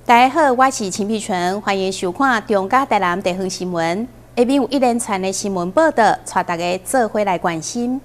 大家好，我是陳碧純，歡迎收看中嘉台南地方新聞。下面有一連串的新聞報道，帶大家做伙來關心。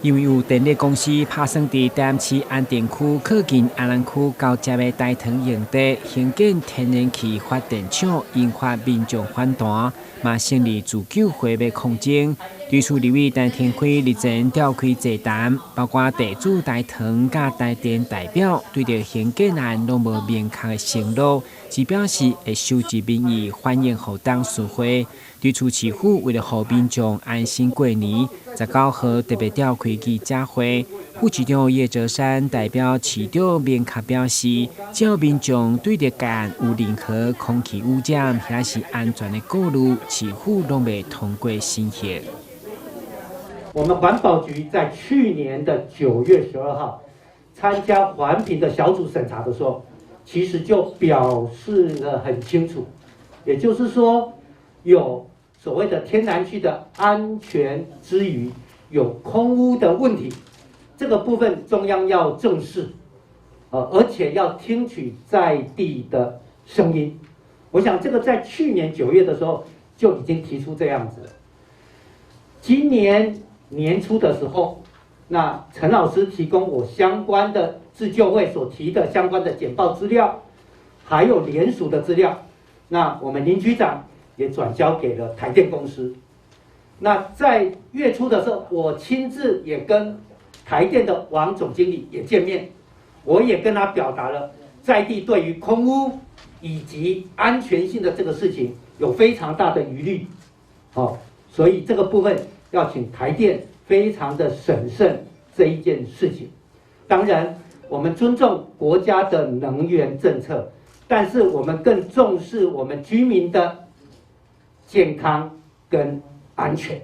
因為有電力公司拍算佇台南市安定區靠近安南區交接的大塘用地興建天然氣發電廠，引發民眾反彈，嘛成立自救會欲抗爭。對此，立委陳庭輝日前召開座談，包括地主大塘佮台電代表，對著興建案攏無明確的承諾，只表示會收集民意，反映予董事會。對此，市府為了予民眾安心過年，19號特別召開記者會，副市長葉哲山代表市長明確表示，只要民眾對著該案有任何空氣污染抑是安全的顧慮，市府攏會通過審核。我們環保局在去年的9月12號參加環評的小組審查的時候，其實就表示得很清楚，也就是說，有所謂的天然氣的安全之餘，有空污的問題，這個部分中央要正視，而且要聽取在地的聲音。我想這個在去年9月的時候就已經提出這樣子了。今年年初的時候，那陳老師提供我相關的自救會所提的相關的簡報資料，還有聯署的資料，那我們林局長也轉交給了台電公司。那在月初的時候，我親自也跟台電的王總經理也見面，我也跟他表達了在地對於空污以及安全性的這個事情有非常大的疑慮，好，所以這個部分要請台電非常的審慎這一件事情。當然，我們尊重國家的能源政策，但是我們更重視我們居民的健康跟安全。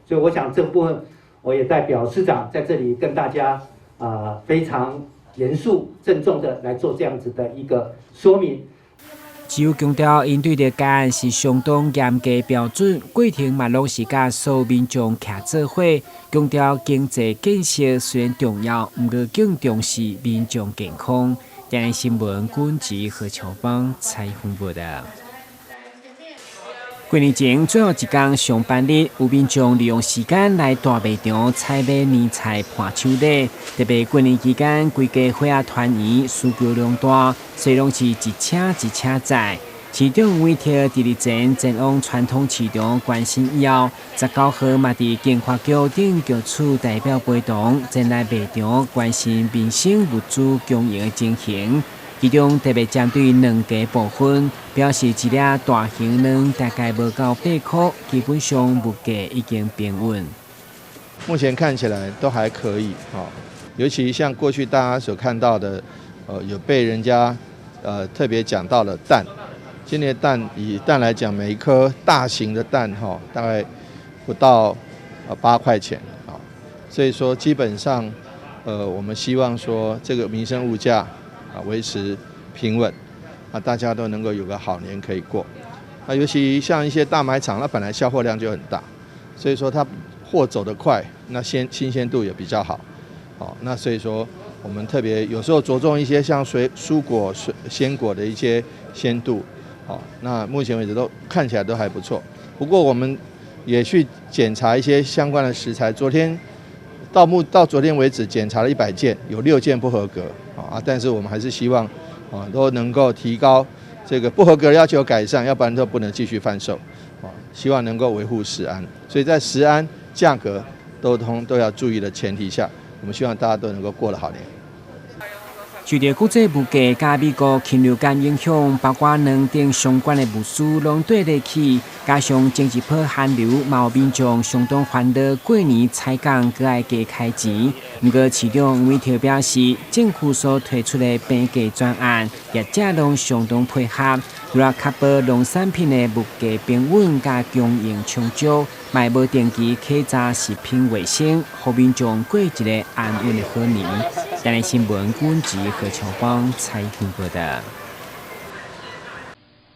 所以，我想這部分我也代表市長在這裡跟大家非常嚴肅鄭重的來做這樣子的一個說明。只有強調，𪜶對著該案是相當嚴格標準，過程嘛攏是佮所有民眾徛做伙。強調經濟建設雖然重要，毋過更重視民眾健康。電視新聞，軍籍何秋芳採訪報道。過年前最後一工上班日，有民眾利用時間來大賣場採買年菜伴手禮。特別過年期間，規家伙仔團圓，需求量大，所以攏是一車一車載。市長委託佇日前前往傳統市場關心以後，19號嘛佇經發局頂局處代表陪同前來賣場關心民生物資供應的情形。其中特別針對卵價部分，表示一粒大型卵大概無到8塊，基本上物價已經平穩。目前看起來都還可以，尤其像過去大家所看到的，有被人家特別講到的蛋，今年蛋以蛋來講，每一顆大型的蛋哈，大概不到8塊錢啊，所以說基本上，我們希望說這個民生物價啊，維持平穩，啊，大家都能夠有個好年可以過。那尤其像一些大賣場，那本來銷貨量就很大，所以說它貨走得快，那新鮮度也比較好。好，那所以說我們特別有時候着重一些像水蔬果、水鮮果的一些鮮度。好，那目前為止都看起來都還不錯。不過我們也去檢查一些相關的食材，昨天到昨天為止檢查了100件，有6件不合格。啊，但是我們還是希望啊，都能夠提高這個不合格要求改善，要不然都不能繼續販售。啊，希望能夠維護食安，所以在食安、價格都通都要注意的前提下，我們希望大家都能夠過得好年。受著國際物價佮美國禽流感影響，包括卵等相關的物資攏綴咧起，加上前一波寒流，嘛有民眾相當煩惱過年採購閣愛加開錢。毋過市長黃偉哲表示，政府所推出的平價專案，業者攏相當配合，為了確保農產品的物價平穩佮供應充足，嘛無定期檢查食品衛生，予民眾過一個安穩的好年。電視新聞，軍籍何秋芳採訪報道。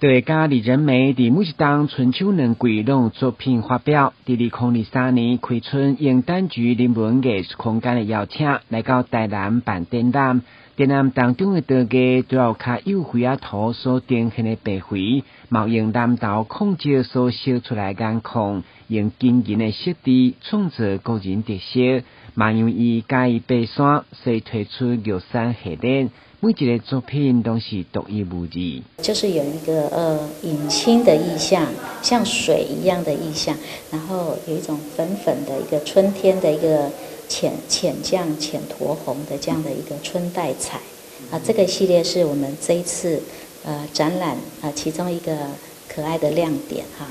藝術家李仁美佇每一冬春秋兩季攏有作品發表。佇2023年開春，應橙橘人文藝術空間的邀請，來到台南辦展覽。展覽當中的陶藝都有較幼繪仔圖所呈現的白灰，嘛用藍豆礦石所燒出來顏礦，用金銀的色地創造個人特色。嘛因為伊佮意爬山，所以推出玉山系列，每一個作品攏是獨一無二。就是有一個隱青的意象，像水一樣的意象，然後有一種粉粉的一個春天的一個淺淺醬淺酡紅的這樣的一個春帶彩啊，這個系列是我們這一次展覽啊其中一個可愛的亮點哈。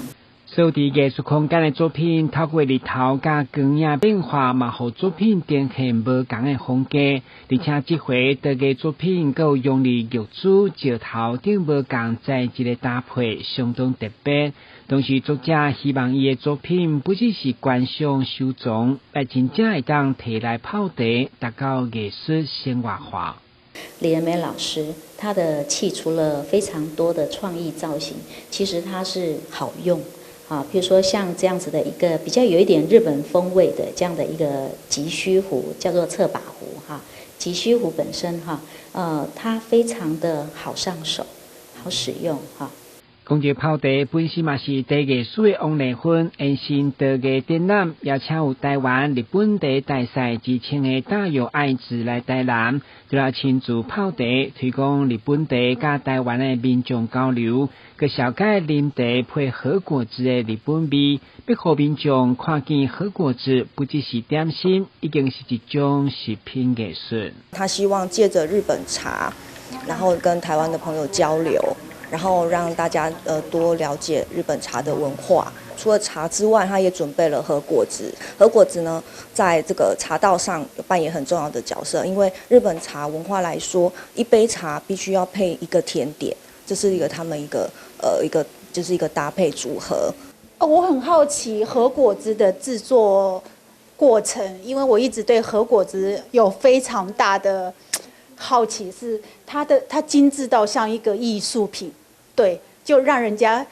所有佇藝術空間的作品，透過日頭佮光影變化，嘛予作品呈現無仝的風格。而且這回陶藝作品閣有用力玉珠、石頭等無仝材質的搭配，相當特別。同時，作者希望伊的作品不只是觀賞收藏，來真正會當提來泡茶，達到藝術生活化。李仁美老師，他的器除了非常多的創意造型，其實它是好用。啊，譬如說像這樣子的一個比較有一點日本風味的這樣的一個急須壺，叫做側把壺哈。急須壺本身哈，它非常的好上手，好使用哈。講到泡茶，本身嘛是茶藝術的王麗芬，延伸陶藝展覽，邀請有台灣日本茶大賽之稱的大友愛子來台南，就來親自泡茶，推廣日本茶佮台灣的民眾交流，閣紹介啉茶配和果子的日本味，欲予民眾看見和果子不只是點心，已經是一種食品藝術。他希望借著日本茶，然後跟台灣的朋友交流。然後讓大家多了解日本茶的文化。除了茶之外，他也準備了和果子。和果子呢，在這個茶道上扮演很重要的角色。因為日本茶文化來說，一杯茶必須要配一個甜點，這是一個他們一個就是一個搭配組合。哦，我很好奇和果子的製作過程，因為我一直對和果子有非常大的好奇，是它精緻到像一個藝術品。對，就讓人家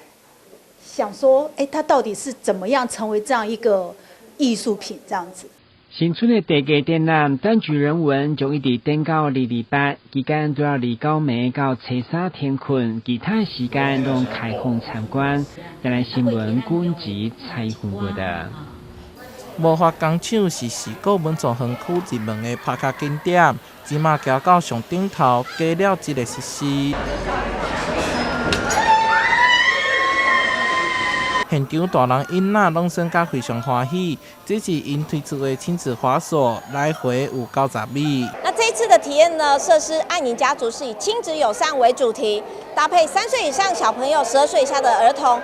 想說，哎，它到底是怎麼樣成為這樣一個藝術品？這樣子。新春的茶藝展覽，蛋聚人文將一直展到228，期間除了29暝到初三天睏，其他時間攏開放參觀。台南新聞君子採訪報導。魔法工廠是四股文創園區熱門的拍卡景點，這馬行到上頂頭，加了這个設施。現場大人囡仔攏耍甲非常歡喜，這是𪜶推出的親子滑索，來回有90米。那這一次的體驗呢，設施愛你家族是以親子友善為主題，搭配3歲以上小朋友、12歲以下的兒童，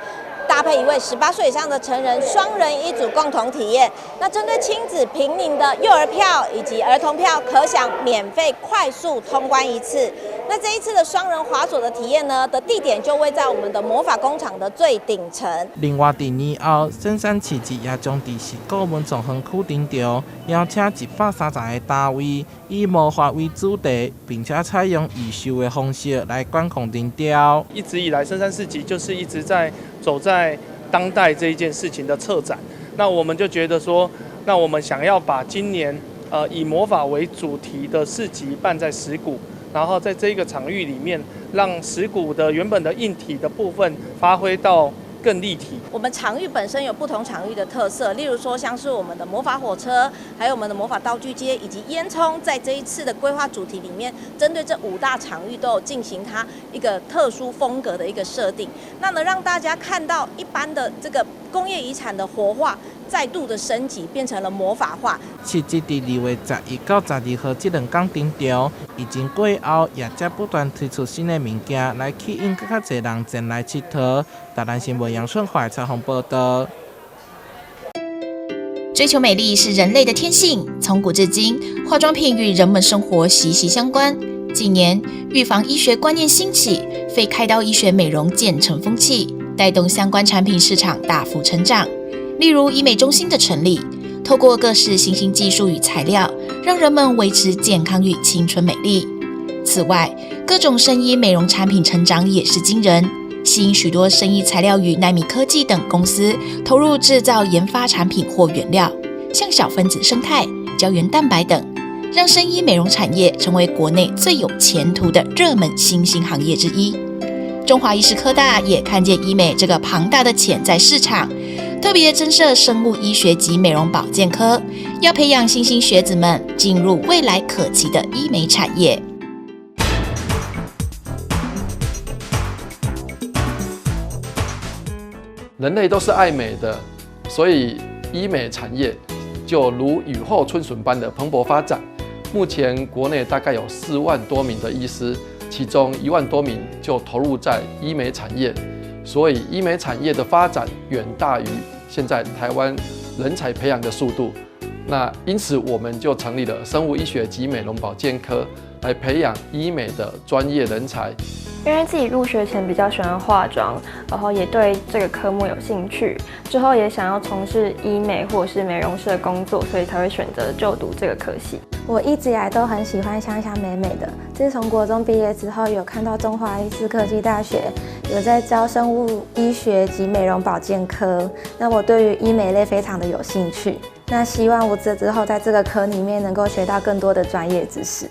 搭配一位18歲以上的成人，雙人一組共同體驗。那針對親子平齡的幼兒票以及兒童票，可享免費快速通關一次。那這一次的雙人滑索的體驗呢，的地點就位在我們的魔法工廠的最頂層。另外，佇年後，深山市集也將佇四股文創園區登場，邀請130個單位以魔法為主題，並且採用預售的方式來管控人潮。一直以來，深山市集就是一直在走在當代這一件事情的策展。那我們就覺得說，那我們想要把今年以魔法為主題的市集辦在十鼓。然後在這個場域裡面，讓石鼓的原本的硬體的部分發揮到更立體。我們場域本身有不同場域的特色，例如說像是我們的魔法火車，還有我們的魔法道具街，以及煙囪，在這一次的規劃主題裡面，針對這五大場域都有進行它一個特殊風格的一個設定。那呢，讓大家看到一般的這個工業遺產的活化，再度的升級，變成了魔法化。市集佇2月11到12號這兩工登場，疫情過後業者不斷推出新的物件來吸引閣較濟人前來𨑨迌。台南新聞楊順懷採訪報導。追求美麗是人類的天性，從古至今，化妝品與人們生活息息相關。近年，預防醫學觀念興起，非開刀醫學美容漸成風氣，帶動相關產品市場大幅成長。例如醫美中心的成立，透過各式新興技術與材料，讓人們維持健康與青春美麗。此外，各種生醫美容產品成長也是驚人，吸引許多生醫材料與奈米科技等公司投入製造研發產品或原料，像小分子胜肽、膠原蛋白等。讓生醫美容產業成為國內最有前途的熱門新興行業之一。中華醫事科大也看見醫美這個龐大的潛在市場，特別增設生物醫學及美容保健科，要培養新興學子們進入未來可期的醫美產業。人類都是愛美的，所以醫美產業就如雨後春筍般的蓬勃發展。目前國內大概有4萬多名的醫師，其中1萬多名就投入在醫美產業，所以醫美產業的發展遠大於現在台灣人才培養的速度。那因此我們就成立了生物醫學及美容保健科，來培養醫美的專業人才。因為自己入學前比較喜歡化妝，然後也對這個科目有興趣，之後也想要從事醫美或者是美容師的工作，所以才會選擇就讀這個科系。我一直以來都很喜歡香香美美的。自從國中畢業之後，有看到中華醫事科技大學有在招生物醫學及美容保健科，那我對於醫美類非常的有興趣。那希望我這之後在這個科裡面能夠學到更多的專業知識。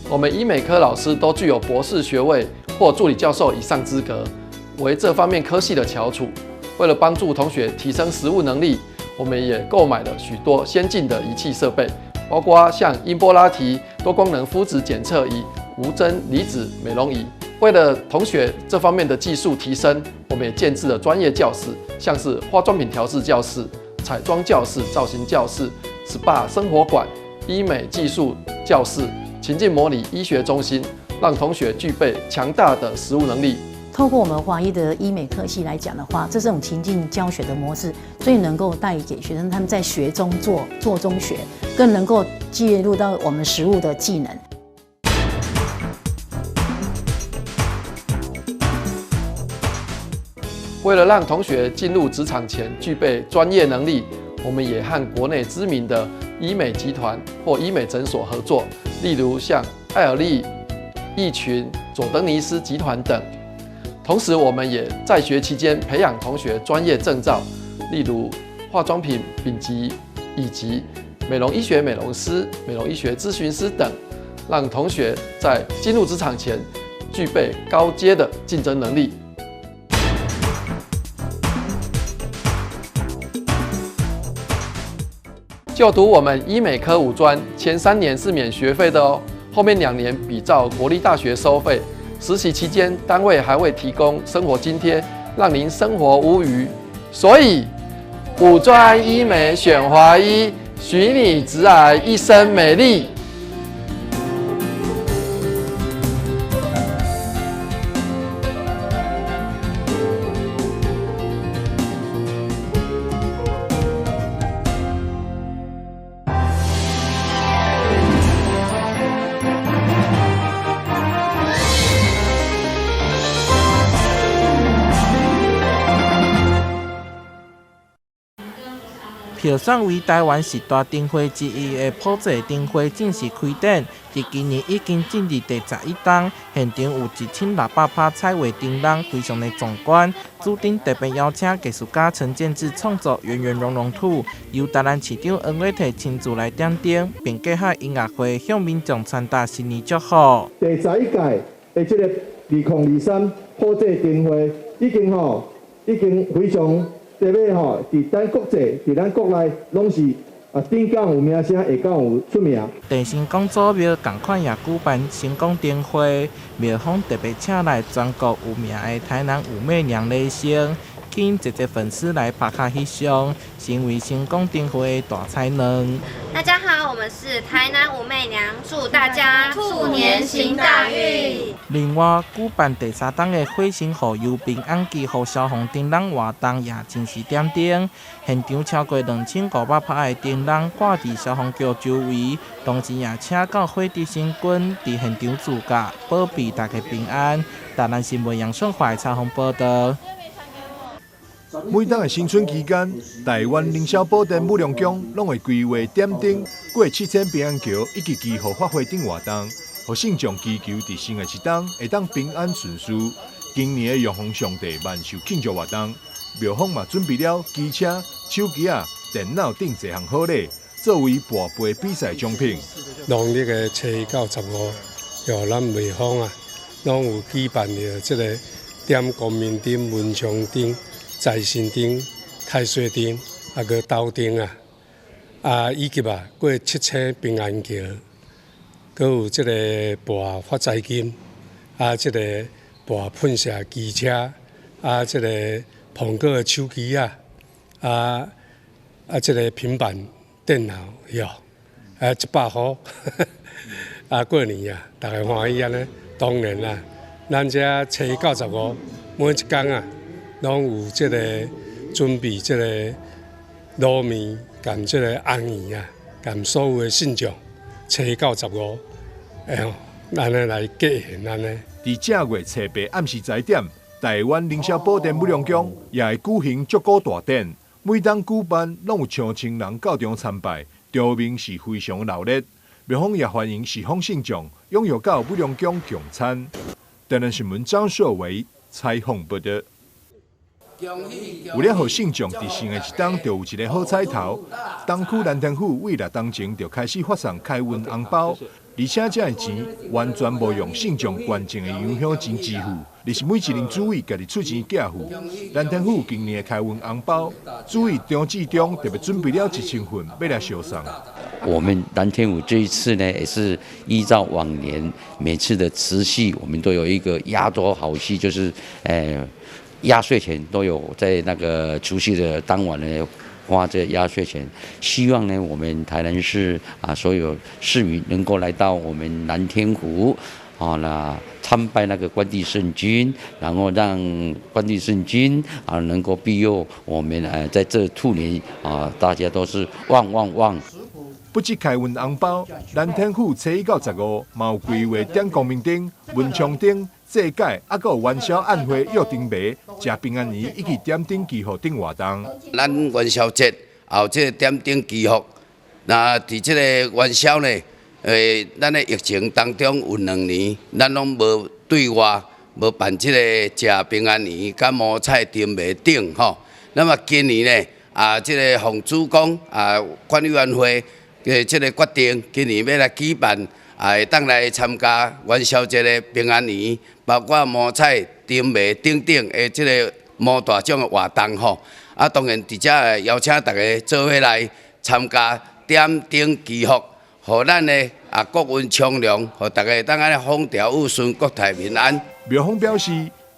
我們醫美科老師都具有博士學位或助理教授以上資格，為這方面科系的翹楚。為了幫助同學提升實務能力，我們也購買了許多先進的儀器設備，包括像音波拉提、多功能膚質檢測儀、無針離子美容儀。為了同學這方面的技術提升，我們也建置了專業教室，像是化妝品調製教室、彩妝教室、造型教室、SPA 生活館、醫美技術教室、情境模擬醫學中心，讓同學具備強大的實務能力。透過我們華醫的醫美科系來講的話，這種情境教學的模式，最能夠帶給學生他們在學中做，做中學，更能夠介入到我們實務的技能。為了讓同學進入職場前具備專業能力，我們也和國內知名的醫美集團或醫美診所合作，例如像愛爾利、益群、佐登尼斯集團等。同時，我們也在學期間培養同學專業證照，例如化妝品丙級以及美容醫學美容師、美容醫學諮詢師等，讓同學在進入職場前具備高階的競爭能力。就讀我們醫美科五專，前3年是免學費的哦，後面2年比照國立大學收費。實習期間，單位還會提供生活津貼，讓您生活無虞。所以，五專醫美選華醫，許你直癌一生美麗。票選為臺灣十大燈會之一的普濟燈會正式開展，佇今年已經進入第11冬，現場有1600拍彩畫燈籠，非常的壯觀。主燈特別邀請藝術家陳建志創作圓圓融融兔，由台南市長黃偉哲親自來點燈，並結合音樂會向民眾傳達新年祝福。第11屆的這個2023普濟燈會已經吼，已經非常。特別吼，佇咱國際，佇咱國內，攏是啊，頂港有名聲，下港有出名。鄭成功祖廟仝款也舉辦成功燈會，廟方特別請來全國有名的台南武媚娘禮生，吸引濟濟粉絲來拍卡翕相，成為成功燈會的大彩卵。大家好，我們是台南武媚娘，祝大家兔年行大運。另外，舉辦第三冬的火神護佑平安祈福消防燈籠活動也準時點燈，現場超過2500拍的燈籠掛佇消防局周圍，同時也請到火德神君佇現場駐駕，保庇大家平安。台南新聞楊順懷採訪報道。每當的新春期間，台灣凌霄寶殿武良宮攏會規劃點燈過7000平安橋以及祈福法會等活動，予信眾祈求佇新的一冬會當平安順遂。今年的玉皇上帝萬壽慶祝活動，廟方嘛準備了機車、手機仔、電腦等濟項好禮，作為跋杯比賽獎品。農曆的初一到十五，喲，咱廟方啊，攏有舉辦著這个點光明燈、文昌燈、財神燈、太歲燈，啊，閣斗燈啊，啊，以及啊，過七星平安橋，閣有這个跋發財金，啊，這个跋噴射機車，啊，這个蘋果的手機啊，啊啊，這个平板電腦喲，啊，100箍，啊，過年啊，逐家歡喜按呢。當然啦，咱遮初一到十五，每一工啊，攏有這个準備這个滷麵佮這个紅圓啊，佮所有的信眾，初一到十五，哎吼，按呢來過年按呢。佇正月初八暗時10點，台灣凌霄寶殿武龍宮也會舉行祝歌大典，每當舉辦，攏有上千人到場參拜，場面是非常鬧熱。廟方也歡迎四方信眾踴躍到武龍宮共餐。台南新聞張碩偉採訪報道。為了予信眾佇新的一冬就有一个好彩頭，東區南天府為了當前就開始發送開運紅包，而且這个錢完全無用信眾捐贈的洋香錢支付，而是每一名主委家己出錢寄付。南天府今年的開運紅包，主委張志忠特別準備了1000份，欲來相送。我們南天府這一次呢，也是依照往年每次的除夕，我們都有一個壓軸好戲，就是壓歲錢都有在那個除夕的當晚呢花這壓歲錢，希望呢我們台南市啊所有市民能夠來到我們南天府啊，那參拜那個關帝聖君，然後讓關帝聖君啊能夠庇佑我們在這兔年啊大家都是旺旺旺。不止開運紅包，南天府初一到十五，嘛有規劃點光明燈、文昌燈、祭改，啊，閣有元宵暗會約燈謎、食平安圓以及點燈祈福等活動。咱元宵節後這个點燈祈福，那佇這个元宵呢，咱的疫情當中有2年，咱攏無對外無辦這个食平安圓、佮摸彩燈謎等吼。那麼今年呢，啊，這个奉主公啊，管委員會的這个決定，今年欲來舉辦，啊，會當來參加元宵節的平安圓，包括摸彩、燈謎等等的這个摸大獎的活動吼。啊，當然佇遮邀請大家做伙來參加點燈祈福，予咱的啊國運昌隆，予大家會當按呢風調雨順、國泰民安。廟方表示，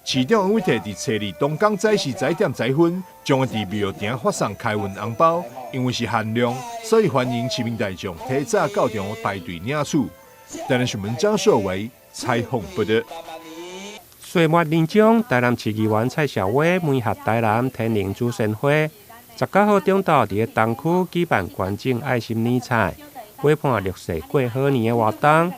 市長委託佇初二東港早市10點10分，將會佇廟埕發送開運紅包，因為是限量，所以歡迎市民大眾提早到場排隊領取。台南新聞張碩偉採訪報道。歲末年終，台南市議員蔡小偉媒合台南天寧慈善會，19號中晝佇咧東區舉辦捐贈愛心年菜，陪伴弱勢過好年的活動。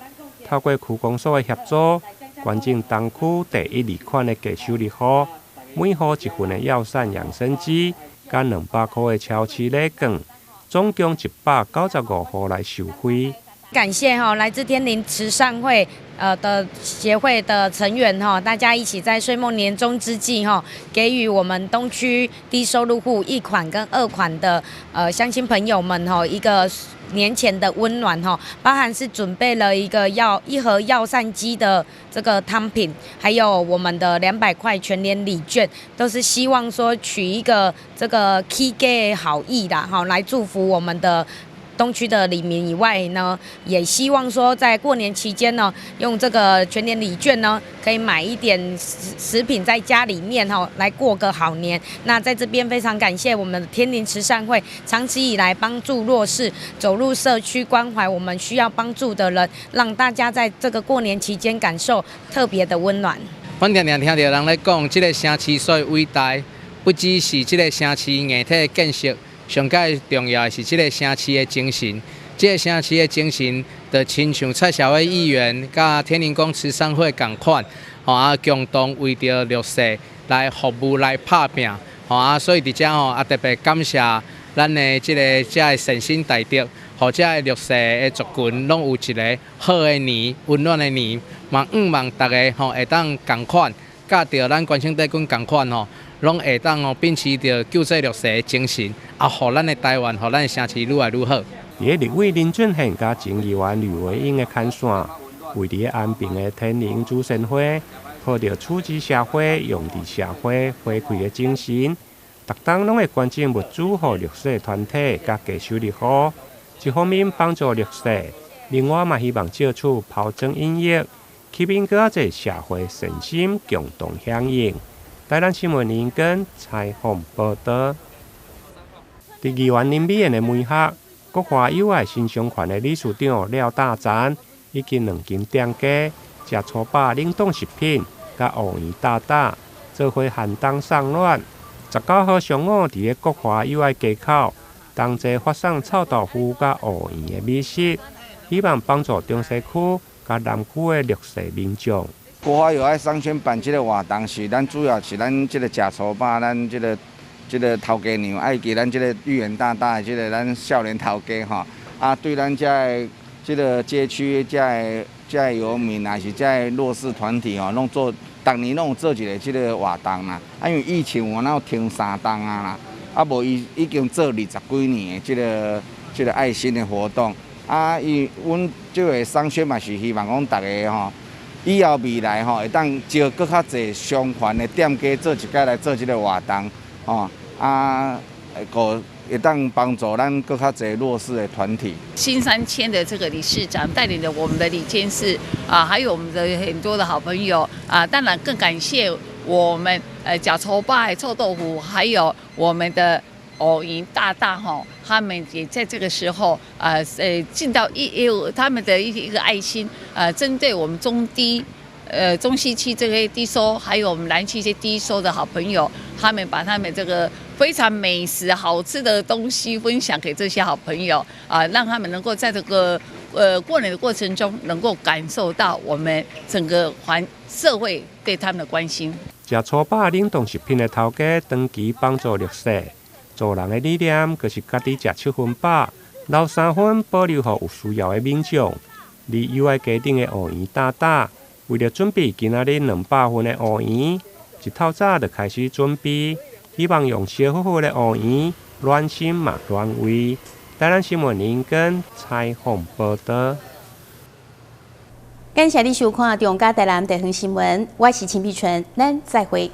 透過區公所的協助，捐贈東區第一、二款的低收入戶，每戶一份的藥膳養生機，佮200箍的超市禮券，總共195戶來受惠。感謝哈來自天寧慈善會的協會的成員哈，大家一起在歲末年終之際哈，給予我們東區低收入戶一款跟二款的鄉親朋友們哈一個年前的溫暖哈，包含是準備了一個一盒藥膳雞的這個湯品，還有我們的200塊全聯禮券，都是希望說取一個這個起家好意啦哈，來祝福我們的東區的里民以外呢，也希望說在過年期間呢，用這個全聯禮券呢，可以買一點食品在家裡面哈，來過個好年。那在這邊非常感謝我們的天寧慈善會，長期以來幫助弱勢，走入社區關懷我們需要幫助的人，讓大家在這個過年期間感受特別的溫暖。阮常常聽著人咧講，這个城市所偉大，不只是這个城市硬體的建設。上蓋重要的是這个城市的精神，這个城市的精神，就親像蔡小偉議員佮天寧宮慈善會仝款，吼啊，共同為著弱勢來服務來拍拚，吼啊，所以佇遮吼啊特別感謝咱的這个遮个善心大德，予遮个弱勢的族群攏有一个好的年、溫暖的年，嘛向望逐家吼會當仝款，佮著咱關聖帝君仝款吼，攏會當哦秉持著救濟弱勢的精神，啊，予咱的台灣，予咱的城市愈來愈好。佇咧立委林俊憲佮前議員呂維英的牽線，位佇咧安平的天寧慈善會，抱著處之社會、用佇社會回饋的精神，逐冬攏會捐贈物資予弱勢團體佮低收入戶，一方面幫助弱勢，另外嘛希望藉此拋磚引玉，吸引閣較濟社會善心共同響應。台南新聞林根採訪報導。佇議員林美燕的門下，國華友愛新商圈的理事長廖大展，以及兩間店家食粗飽冷凍食品，佮芋圓大大做伙寒冬送暖。19號上午，佇咧國華友愛街口，同齊發送臭豆腐佮芋圓的美食，希望幫助中西區佮南區的弱勢民眾。國華友愛商圈辦這个活動，是咱主要是咱這个食粗飽，咱這个頭家娘，啊以及咱這个豫園大大的這个咱少年頭家吼，啊對咱遮的這个街區遮的游民，還是遮的弱勢團體吼，攏做逐年攏有做一个這个活動啦。啊，因為疫情有哪有停3冬啊啦，啊無伊已經做20幾年的這个愛心的活動。啊，伊阮這个商圈嘛是希望講逐家吼，以後未來吼會當招閣較濟商圈的店家做一屆來做這个活動，吼啊，閣會當幫助咱閣較濟弱勢的團體。新三千的這個理事長帶領着我們的理監事啊，還有我們的很多的好朋友啊，當然更感謝我們呷粗飽臭豆腐，還有我們的芋圓大大吼，他們也在這個時候啊，盡到他們的一個愛心，針對我們中低，中西區這些低收，還有我們南區一些低收的好朋友，他們把他們這個非常美食、好吃的東西分享給這些好朋友，啊，讓他們能夠在這個過年的過程中，能夠感受到我們整個環社會對他們的關心。食粗飽冷凍食品的頭家，長期幫助弱勢。做人的理念，就是家己食7分飽，留3分保留予有需要的民眾。而友愛街頂的芋圓大大，為著準備今仔日200份的芋圓，一透早就開始準備，希望用燒乎乎的芋圓暖心嘛暖胃。台南新聞林根採訪報導。感謝你收看《中嘉台南地方新聞》，我是秦碧純，咱再會。